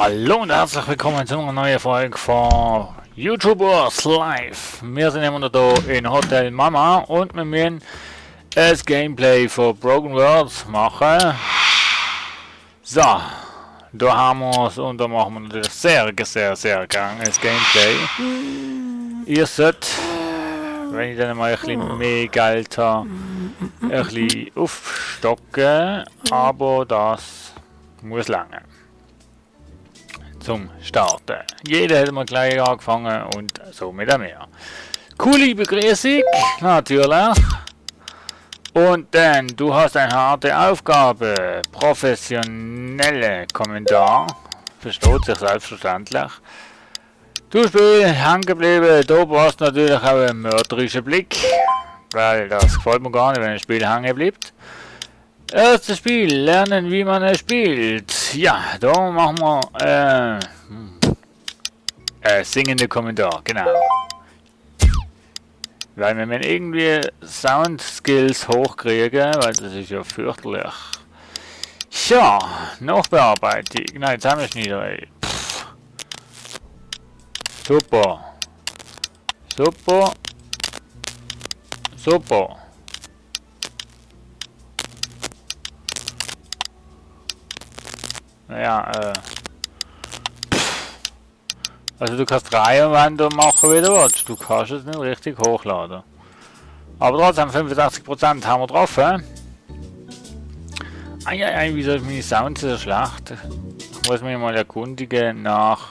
Hallo und herzlich willkommen zu einer neuen Folge von YouTubers Live. Wir sind immer noch hier in Hotel Mama und wir müssen das Gameplay von Broken Worlds machen. So, da haben wir es und da machen wir natürlich sehr gerne das Gameplay. Ihr sollt, wenn ich dann mal ein bisschen mehr Geld habe, ein bisschen aufstocken, aber das muss lange. Zum Starten. Jeder hat mal gleich angefangen und so mit mehr. Coole Begrüßung, natürlich. Und dann, du hast eine harte Aufgabe. Professionelle Kommentar. Versteht sich selbstverständlich. Du Spiel, hängen geblieben. Da brauchst du natürlich auch einen mörderischen Blick. Weil das gefällt mir gar nicht, wenn ein Spiel hängen bleibt. Erstes Spiel, lernen wie man es spielt. Ja, da machen wir singende Kommentar, genau. Weil wir müssen irgendwie Sound Skills hochkriegen, weil das ist ja fürchterlich. Ja, Nachbearbeitung. Nein, jetzt haben wir es nicht. Super. Super. Super. Naja, also du kannst Reihenwände machen, wie du willst. Du kannst es nicht richtig hochladen. Aber trotzdem 85% haben wir drauf, wieso ist meine Sound so schlecht? Ich muss mich mal erkundigen nach...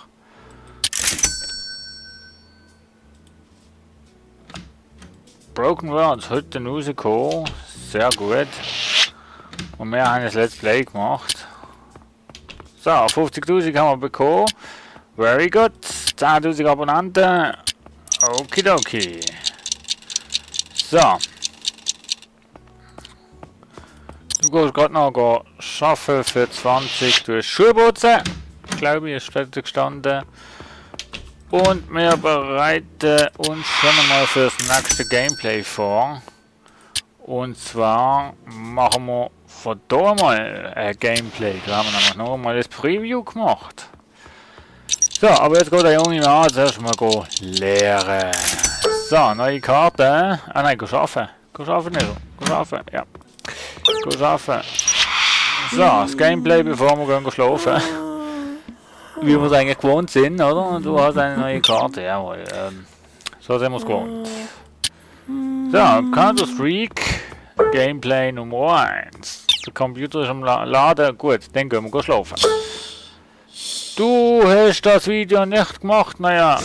Broken Worlds, heute rausgekommen. Sehr gut. Und wir haben das Let's Play gemacht. So, 50.000 haben wir bekommen. Very good. 10.000 Abonnenten. Okidoki. So. Du gehst gerade noch arbeiten für 20. Du hast Schuhe putzen. Glaube ich, ist dort gestanden. Und wir bereiten uns schon einmal für das nächste Gameplay vor. Und zwar machen wir von da mal ein Gameplay. Da haben wir nämlich noch mal das Preview gemacht. So, aber jetzt geht der junge Mann zuerst mal leeren. So, neue Karte. Ah nein, geh arbeiten. Geh arbeiten nicht. Geh arbeiten, ja. Geh arbeiten. So, das Gameplay bevor wir gehen schlafen. Wie wir es eigentlich gewohnt sind, oder? Und du hast eine neue Karte, jawohl. So sind wir es gewohnt. So, Counter-Strike. Gameplay Nummer 1. Der Computer ist am Laden. Gut, dann gehen wir schlafen. Du hast das Video nicht gemacht. Naja,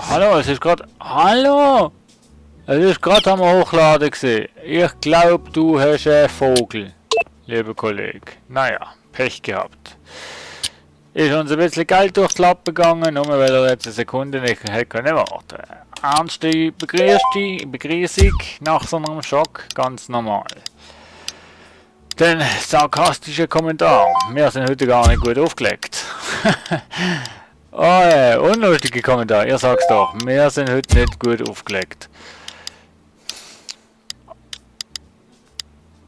hallo, es ist gerade... Hallo! Es ist gerade am Hochladen gewesen. Ich glaube, du hast einen Vogel, lieber Kollege. Naja, Pech gehabt. Ist uns ein bisschen Geld durchs Lapp gegangen, nur weil er jetzt eine Sekunde nicht hätte können warten. Ernste Begrüßung nach so einem Schock, ganz normal. Den sarkastische Kommentar. Wir sind heute gar nicht gut aufgelegt. Oh, unlustige Kommentar, ihr sagt's doch. Wir sind heute nicht gut aufgelegt.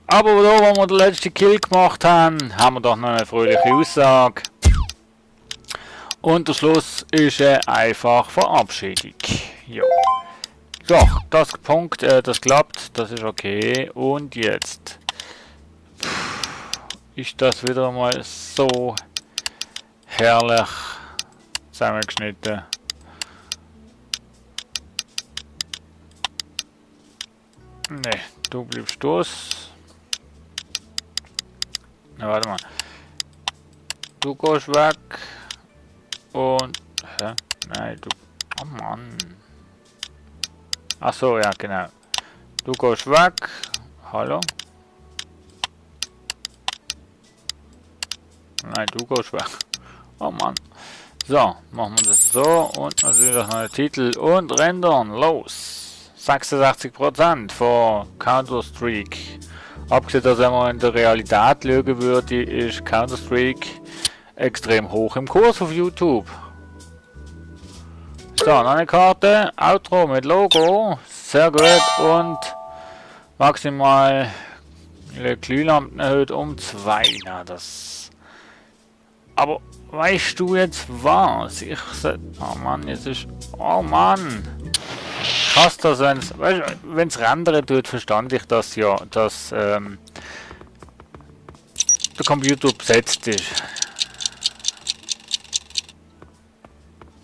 Aber da, wo wir den letzten Kill gemacht haben, haben wir doch noch eine fröhliche Aussage. Und der Schluss ist eine einfache Verabschiedung. Ja. So, das klappt, das ist okay. Und jetzt ist das wieder mal so herrlich zusammengeschnitten. Ne, du bleibst los. Na, warte mal. Du gehst weg. Und... Hä? Nein, du... Oh Mann. Ach so, ja, genau. Du gehst weg. Hallo? Nein, du gehst weg. Oh Mann. So, machen wir das so. Und natürlich noch einen Titel. Und rendern. Los. 86% von Counter-Strike. Abgesehen, dass wenn man in der Realität schauen würde, ist Counter-Strike extrem hoch im Kurs auf YouTube. So, noch eine Karte. Outro mit Logo. Sehr gut. Und maximal Glühlampen erhöht um 2. Na, das... Aber weißt du jetzt was? Oh Mann, jetzt ist... Oh Mann! Krass, dass wenn's rendern tut, verstand ich das ja, dass der Computer besetzt ist.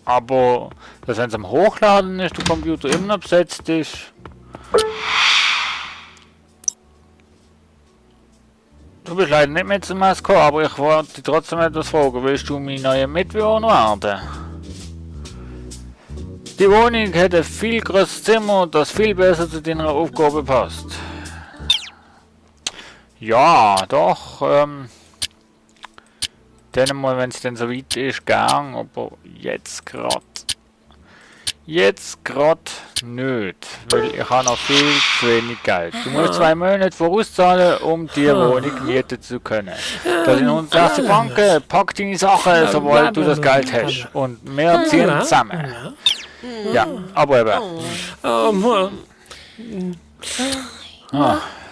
Aber dass wenn es am Hochladen ist, der Computer immer noch besetzt ist. Du bist leider nicht mit zum SK, aber ich wollte dich trotzdem etwas fragen. Willst du mein neuer Mitbewohner werden? Die Wohnung hat ein viel größeres Zimmer, das viel besser zu deiner Aufgabe passt. Ja, doch. Dann mal, wenn es denn so weit ist, gern, aber jetzt gerade. Jetzt gerade nicht, weil ich habe noch viel zu wenig Geld. Du musst 2 Monate vorauszahlen, um die Wohnung mieten zu können. Das sind unsere erste Banken. Pack deine Sachen, sobald du das Geld hast. Und wir ziehen zusammen. Ja, aber eben.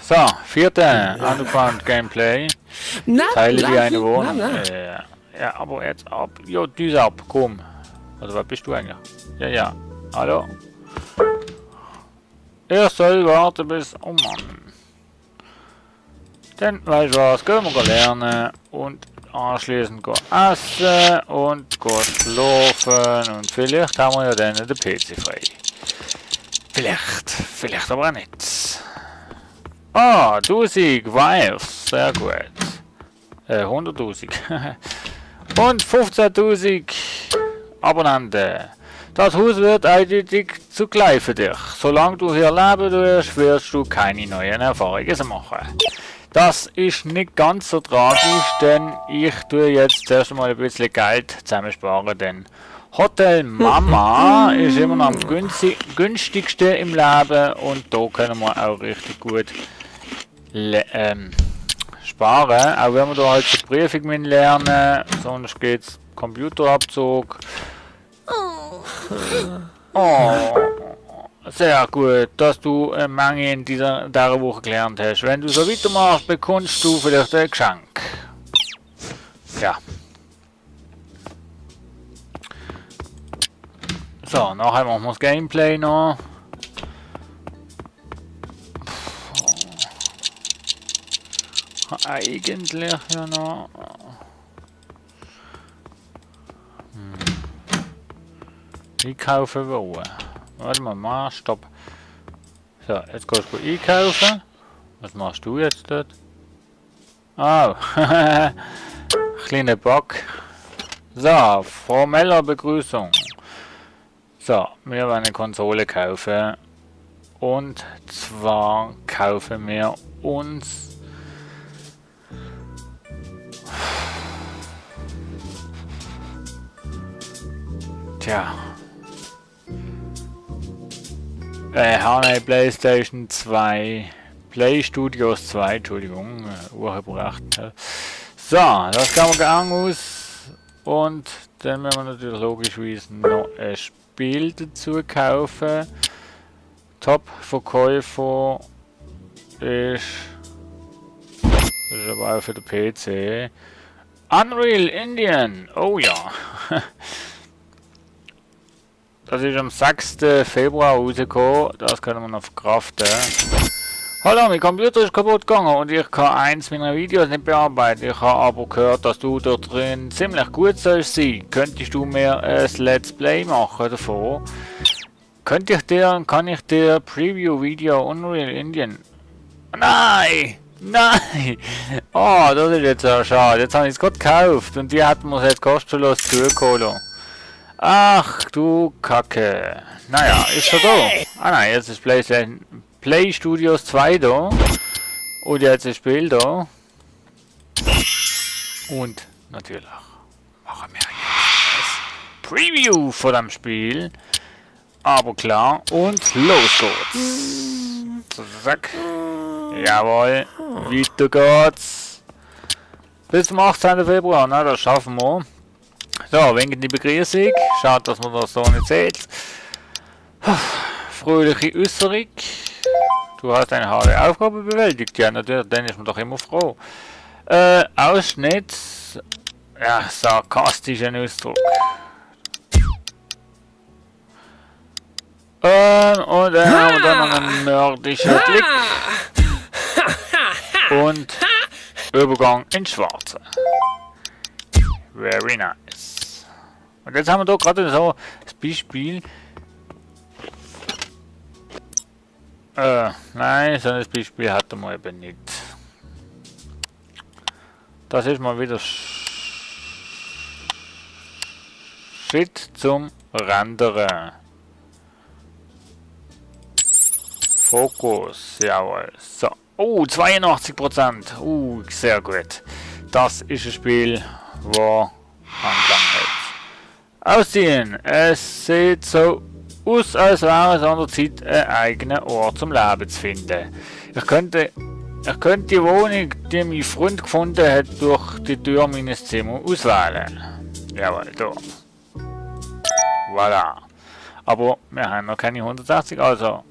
So, 4. Underground Gameplay. Teile wie eine Wohnung. Ja, aber jetzt ab. Ja, Düse ab, komm. Also, was bist du eigentlich? Ja. Hallo? Er soll warten bis... Oh Mann. Dann, weißt du was, gehen wir lernen und anschließend gehen essen und gehen schlafen und vielleicht haben wir ja dann den PC frei. Vielleicht aber auch nicht. Ah, 1000 Wires, sehr gut. 100.000. Und 15.000 Abonnenten. Das Haus wird eindeutig zu klein für dich. Solange du hier leben wirst, wirst du keine neuen Erfahrungen machen. Das ist nicht ganz so tragisch, denn ich tue jetzt zuerst einmal ein bisschen Geld zusammensparen, denn Hotel Mama ist immer noch am günstigsten im Leben und da können wir auch richtig gut sparen. Auch wenn wir da halt die Prüfung lernen, sonst geht's Computerabzug. Oh, sehr gut, dass du eine Menge in dieser Woche gelernt hast. Wenn du so weitermachst, bekommst du vielleicht ein Geschenk. Ja. So, nachher machen wir das Gameplay noch. Eigentlich ja noch. Einkaufen wollen. Warte mal, stopp. So, jetzt gehst du einkaufen. Was machst du jetzt dort? Oh, kleiner Bug. So, formeller Begrüßung. So, wir werden eine Konsole kaufen. Und zwar kaufen wir uns... Tja. HNA PlayStation 2. Play Studios 2, Entschuldigung, urheberrecht. So, das kann man gerne aus. Und dann müssen wir natürlich logischerweise noch ein Spiel dazu kaufen. Top-Verkäufer ist. Das ist aber auch für den PC. Unreal Indian, oh ja. Das ist am 6. Februar rausgekommen, das können wir noch verkraften. Hallo, mein Computer ist kaputt gegangen und ich kann eins meiner Videos nicht bearbeiten. Ich habe aber gehört, dass du dort drin ziemlich gut sollst sein. Könntest du mir ein Let's Play machen davon? Kann ich dir Preview-Video Unreal Indian... Nein! Nein! Oh, das ist jetzt ja schade. Jetzt habe ich es gerade gekauft und die hat mir jetzt kostenlos zugeholt. Ach du Kacke. Naja, ist schon da. Ah nein, jetzt ist Play Studios 2 da. Und jetzt ist das Spiel da. Und natürlich machen wir jetzt das Preview von dem Spiel. Aber klar, und los geht's. Zack. Jawohl, weiter geht's. Bis zum 18. Februar, na, das schaffen wir. So, wegen die Begrüßung. Schade, dass man das so nicht sieht. Fröhliche Äußerung. Du hast eine harte Aufgabe bewältigt. Ja, natürlich, dann ist man doch immer froh. Ausschnitt. ja, sarkastischen Ausdruck. Und dann haben wir dann noch einen mörderischen Blick. Und Übergang ins Schwarze. Very nice. Und jetzt haben wir da gerade so das Beispiel. Nein, so ein Beispiel hatten wir eben nicht. Das ist mal wieder Schritt zum Rendern. Fokus, jawohl. So. Oh, 82%. Sehr gut. Das ist ein Spiel, wo Anklang hat. Aussehen. Es sieht so aus, als wäre es an der Zeit, einen eigenen Ort zum Leben zu finden. Ich könnte die Wohnung, die mein Freund gefunden hat, durch die Tür meines Zimmers auswählen. Jawohl, da. Voilà. Aber wir haben noch keine 180, also.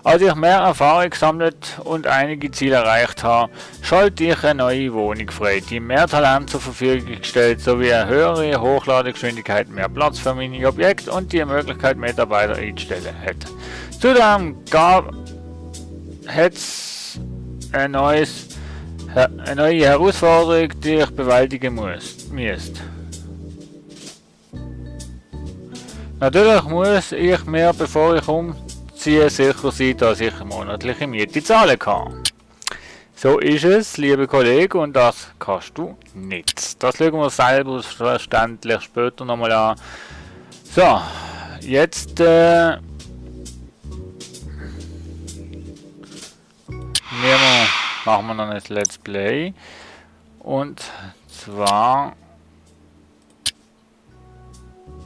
Als ich mehr Erfahrung gesammelt und einige Ziele erreicht habe, schalte ich eine neue Wohnung frei, die mehr Talent zur Verfügung stellt, sowie eine höhere Hochladegeschwindigkeit, mehr Platz für meine Objekte und die Möglichkeit, Mitarbeiter einzustellen hat. Zudem hat es eine neue Herausforderung, die ich bewältigen müsste. Natürlich muss ich mir, bevor ich umziehe, sicher sein, dass ich monatliche Miete zahlen kann. So ist es, liebe Kollegen, und das kannst du nicht. Das schauen wir selbstverständlich später nochmal an. So, jetzt machen wir noch ein Let's Play. Und zwar...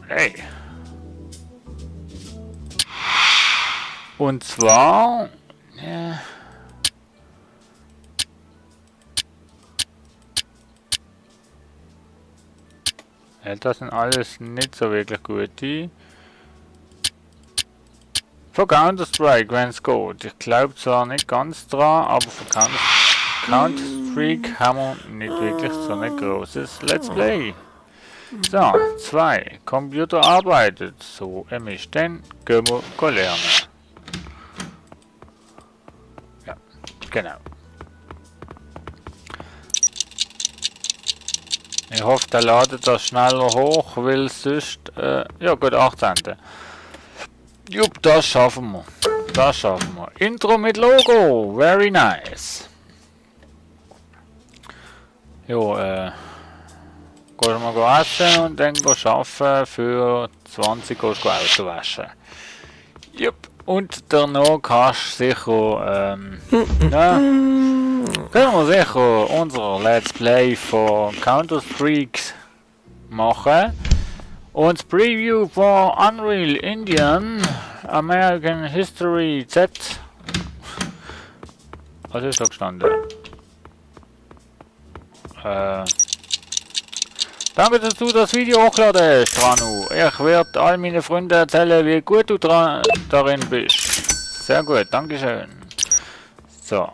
Hey! Und zwar... Ja, das sind alles nicht so wirklich gute. Für Counter-Strike, wenn es geht. Ich glaube zwar nicht ganz dran, aber für Counter-Strike haben wir nicht wirklich so ein großes Let's Play. So, 2. Computer arbeitet. So, ist dann gehen wir lernen. Ja, genau. Ich hoffe, der ladet das schneller hoch, weil sonst, ja gut, 18. Jupp, das schaffen wir. Das schaffen wir. Intro mit Logo, very nice. Jo, gehst mal essen und dann gehst arbeiten, für 20 gehst du Auto waschen. Jupp, und danach kannst du sicher, ja, können wir sicher unser Let's Play von Counter-Strike machen. Und das Preview von Unreal Indian American History Z. Was ist da gestanden? Danke, dass du das Video hochladest, Stranu. Ich werde all meine Freunden erzählen, wie gut du darin bist. Sehr gut, dankeschön. So.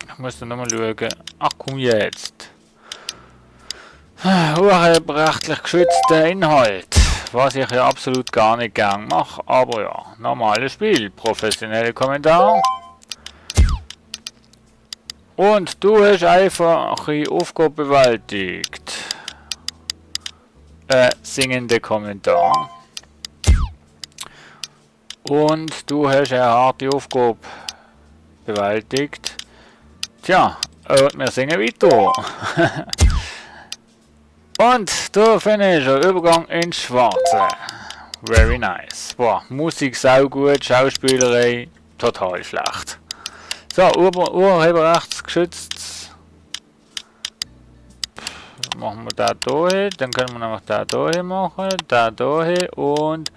Ich muss dann nochmal schauen. Ach komm jetzt. Urheberrechtlich geschützter Inhalt. Was ich ja absolut gar nicht gern mache. Aber ja, normales Spiel. Professionelle Kommentar. Und du hast einfach die Aufgabe bewältigt. Singende Kommentar. Und du hast eine harte Aufgabe bewältigt. Tja, wir singen weiter. Und da finde ich einen Übergang ins Schwarze. Very nice. Boah, Musik sau gut, Schauspielerei total schlecht. So, urheberrechtsgeschützt. Machen wir da hier, dann können wir nämlich da hier machen, da hier und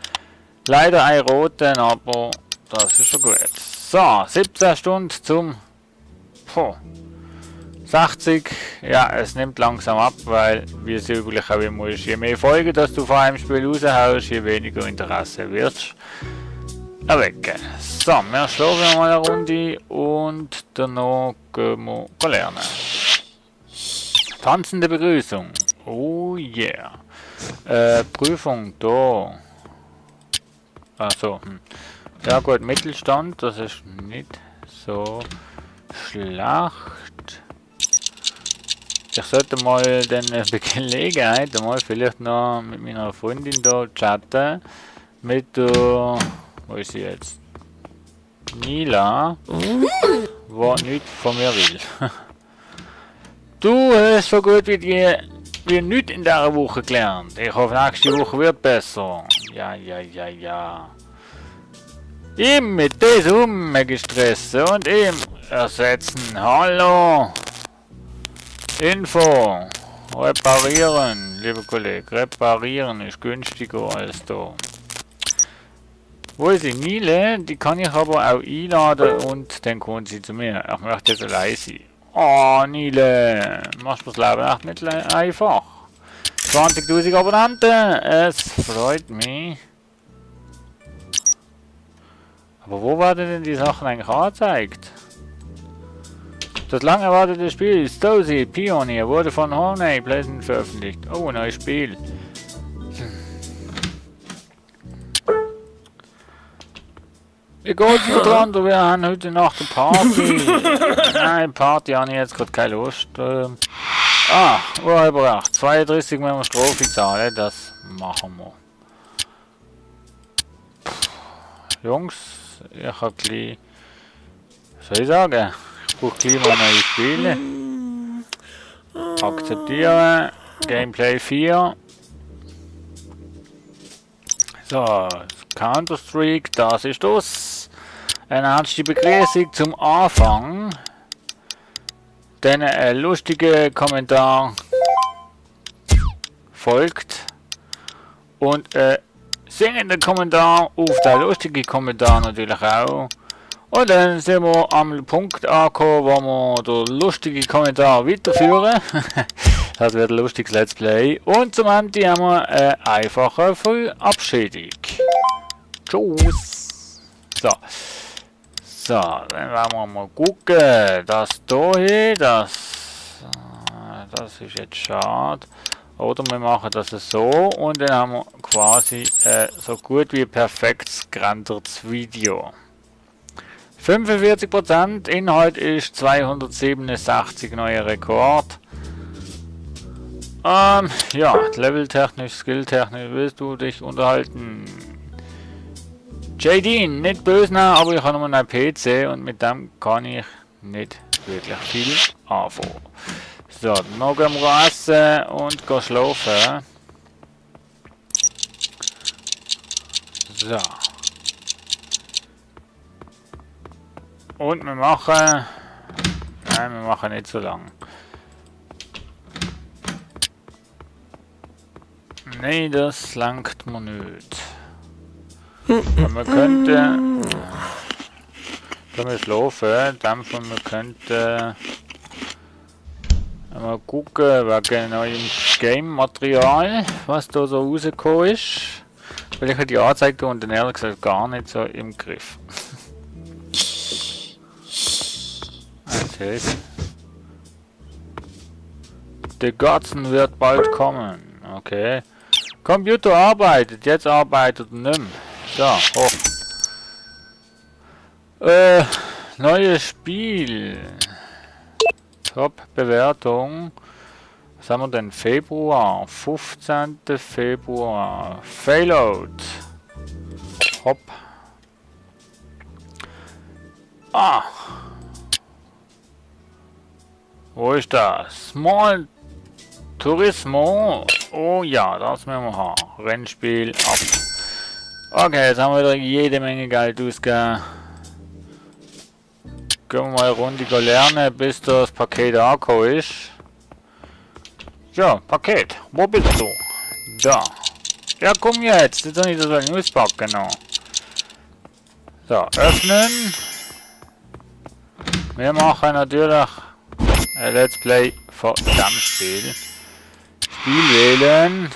leider ein roten, aber das ist schon gut. So, 17 Stunden zum 60. Ja, es nimmt langsam ab, weil wie es üblich auch immer ist, je mehr Folgen, dass du von einem Spiel raushaust, je weniger Interesse wirst erwecken. So, wir schlafen mal eine Runde und danach gehen wir lernen. Tanzende Begrüßung. Oh yeah. Prüfung, da. Achso. Ja gut, Mittelstand, das ist nicht so schlecht. Ich sollte mal dann bei Gelegenheit mal vielleicht noch mit meiner Freundin da chatten. Mit der, wo ist sie jetzt? Nila, was nichts von mir will. Du hast so gut wie nichts in dieser Woche gelernt. Ich hoffe, nächste Woche wird besser. Ja. Ihm mit diesem gestressen und ihm ersetzen. Hallo. Info. Reparieren, lieber Kollege. Reparieren ist günstiger als da. Wo ist die Nile? Die kann ich aber auch einladen und dann kommt sie zu mir. Ich möchte jetzt allein sein. Oh, Nile. Machst du das Leben echt nicht einfach. 20.000 Abonnenten. Es freut mich. Aber wo werden denn die Sachen eigentlich angezeigt? Das lang erwartete Spiel Stozy Pioneer wurde von Horney Pleasant veröffentlicht. Oh, ein neues Spiel. Wie geht's miteinander? Wir haben heute Nacht eine Party. Nein, Party habe ich jetzt gerade keine Lust. Urheberrecht. 32 müssen wir Strophe zahlen. Das machen wir. Jungs, ich habe gleich... Was soll ich sagen? Ich brauche gleich mal neue Spiele. Akzeptieren. Gameplay 4. So, Counter-Strike, das ist das. Eine herzliche Begrüßung zum Anfang. Dann ein lustiger Kommentar folgt. Und ein singender Kommentar auf den lustigen Kommentar natürlich auch. Und dann sind wir am Punkt angekommen, wo wir den lustigen Kommentar weiterführen. Das wird ein lustiges Let's Play. Und zum Ende haben wir eine einfache Verabschiedung. Tschüss. So, dann werden wir mal gucken. Das hier, das ist jetzt schade. Oder wir machen das so und dann haben wir quasi so gut wie perfekt gerendertes Video. 45%, Inhalt ist 267 neuer Rekord. Ja, leveltechnisch, skilltechnisch willst du dich unterhalten. JD, nicht böse, aber ich habe nur einen PC und mit dem kann ich nicht wirklich viel anfangen. So, dann gehen wir essen und gehen schlafen. So. Und wir machen... Nein, wir machen nicht so lang. Nein, das langt mir nicht. Aber wir könnten... Können wir schlafen, dämpfen, wir könnten... Mal gucken wegen neuem Game-Material, was da so rausgekommen ist. Weil ich habe die Anzeige und dann ehrlich gesagt gar nicht so im Griff. Der Godson wird bald kommen. Okay. Computer arbeitet, jetzt arbeitet er nicht mehr. So, hoch. Neues Spiel. Top-Bewertung. Was haben wir denn? Februar. 15. Februar. Failout. Hopp. Wo ist das? Small Turismo. Oh ja, das müssen wir haben. Rennspiel ab. Okay, jetzt haben wir wieder jede Menge Geld ausgegeben. Gehen wir mal eine Runde lernen, bis das Paket angekommen ist. Ja, Paket. Wo bist du? Da. Ja, komm jetzt. Jetzt soll ich das auspacken noch. So, öffnen. Wir machen natürlich ein Let's Play von dem Spiel. Spiel wählen.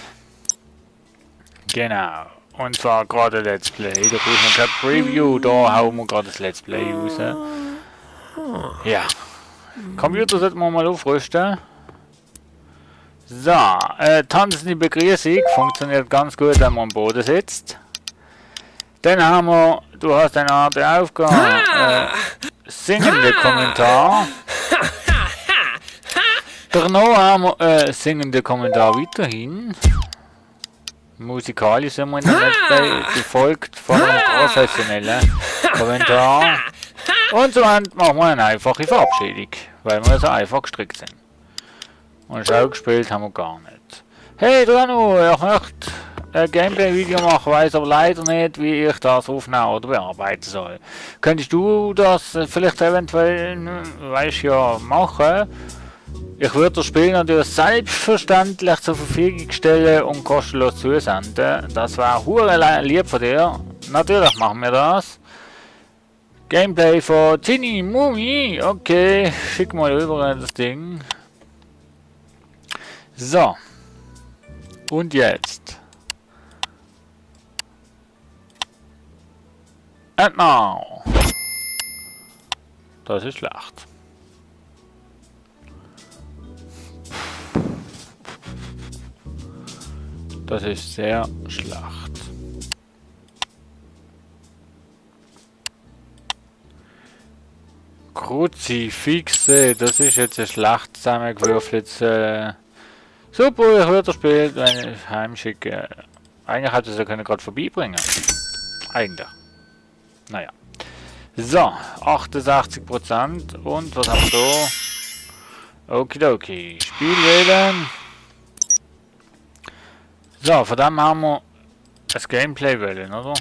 Genau. Und zwar gerade Let's Play. Da brauchen wir kein Preview. Da hauen wir gerade das Let's Play raus. Ja. Computer sollten wir mal aufrüsten. So, tanzende Begrüßung funktioniert ganz gut, wenn man am Boden sitzt. Dann haben wir, du hast eine Art Aufgabe, singende Kommentar. Danach haben wir singende Kommentar weiterhin. Musikalisch sind wir in der Let's Play, gefolgt von einem professionellen Kommentar. Und zum Ende machen wir eine einfache Verabschiedung, weil wir so einfach gestrickt sind. Und Schau gespielt haben wir gar nicht. Hey Drano, ich möchte ein Gameplay-Video machen, weiß aber leider nicht, wie ich das aufnehmen oder bearbeiten soll. Könntest du das vielleicht eventuell, weißt ja, machen? Ich würde das Spiel natürlich selbstverständlich zur Verfügung stellen und kostenlos zusenden. Das wäre hure lieb von dir. Natürlich machen wir das. Gameplay von Tini Mumi. Okay, schick mal über das Ding. So. Und jetzt. And now. Das ist schlecht. Das ist sehr schlecht. Kruzifixe, das ist jetzt ein schlecht zusammengewürfeltes. Super, ich würde das Spiel wenn ich heimschicke. Eigentlich hätte ich es ja gerade vorbeibringen. Eigentlich. Naja. So, 68%. Und was haben wir da? Okidoki. Spiel wählen. So, von dem haben wir das Gameplay wählen, oder?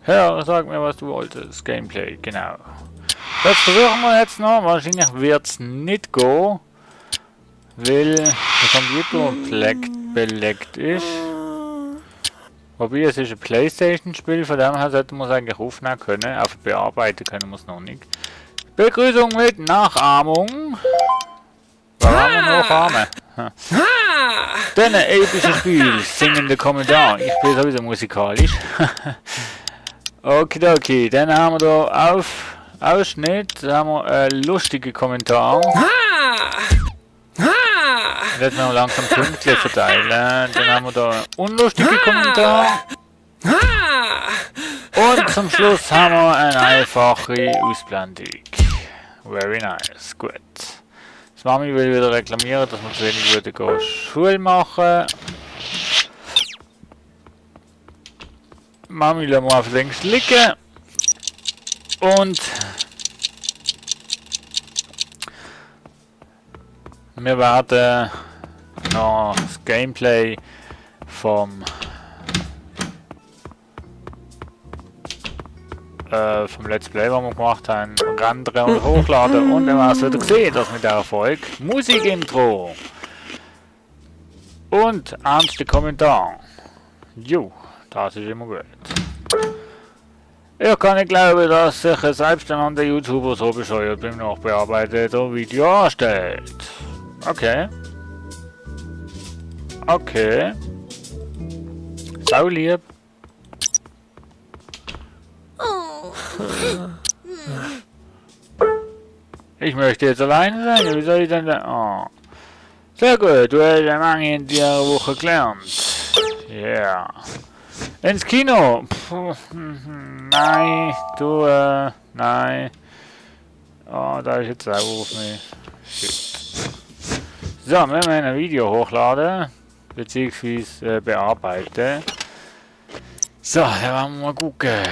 Ja, sag mir, was du wolltest. Das Gameplay, genau. Das versuchen wir jetzt noch. Wahrscheinlich wird es nicht gehen, weil der Computer belegt ist. Wobei es ist ein Playstation-Spiel, von dem her sollten wir es eigentlich aufnehmen können. Auf bearbeiten können wir es noch nicht. Begrüßung mit Nachahmung. Warum haben wir Nachahmen? Dann ein episches Spiel, singende Kommentar. Ich bin sowieso musikalisch. Okidoki, dann haben wir da auf Ausschnitt, da haben wir einen lustigen Kommentar. Jetzt noch langsam Punkte verteilen. Dann haben wir da einen unlustigen Kommentar. Und zum Schluss haben wir eine einfache Ausblendung. Very nice, gut. Das Mami will wieder reklamieren, dass wir zu wenig würde Schule machen. Mami lassen wir auf links liegen. Und wir werden noch das Gameplay vom Let's Play, was wir gemacht haben, rendern und hochladen. Und dann hast du wieder gesehen, dass mit der Erfolg Musikintro und ernste Kommentar. Jo, das ist immer gut. Ich kann nicht glauben, dass sich ein selbsternannter YouTuber so bescheuert beim Nachbearbeiten der Video anstellt. Okay. Okay. Sau lieb. Ich möchte jetzt alleine sein. Wie soll ich denn da? Oh. Sehr gut, du hast eine Menge in dieser Woche gelernt. Ja. Yeah. Ins Kino. Puh, nein, du, nein. Oh, da ist jetzt sauer auf mich. Shit. So, wir müssen ein Video hochladen. Beziehungsweise bearbeiten. So, dann werden wir mal gucken.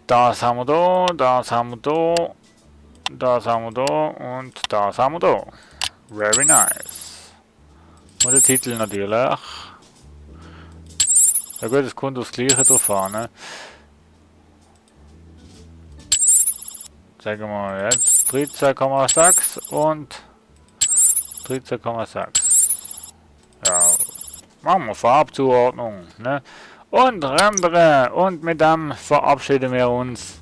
Das haben wir da, das haben wir da, das haben wir da und das haben wir da. Very nice. Und der Titel natürlich. Ja gut, es kommt aufs Gleiche drauf an, ne? Sagen wir mal jetzt 13,6 und 13,6. Ja, machen wir Farbzuordnung, ne? Und rendern und mit dem verabschieden wir uns.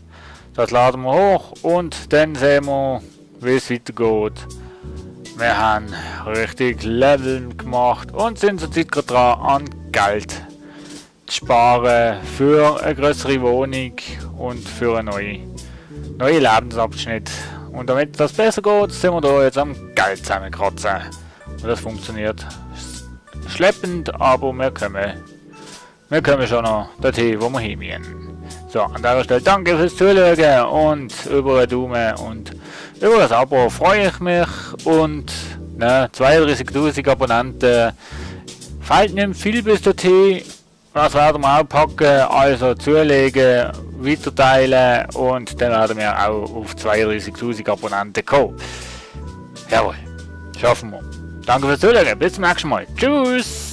Das laden wir hoch und dann sehen wir, wie es weitergeht. Wir haben richtig Leveln gemacht und sind zurzeit gerade dran, an Geld zu sparen für eine größere Wohnung und für einen neuen Lebensabschnitt. Und damit das besser geht, sind wir da jetzt am Geld zusammenkratzen. Und das funktioniert schleppend, aber wir kommen schon noch dorthin, wo wir hin müssen. So, an der Stelle danke fürs Zuschauen und über einen Daumen und über das Abo freue ich mich. Und 32.000 Abonnenten, fehlt nicht viel bis dorthin. Das werden wir auch packen, also zulegen, weiterteilen und dann werden wir auch auf 32.000 Abonnenten kommen. Jawohl, schaffen wir. Danke fürs Zuschauen, bis zum nächsten Mal. Tschüss!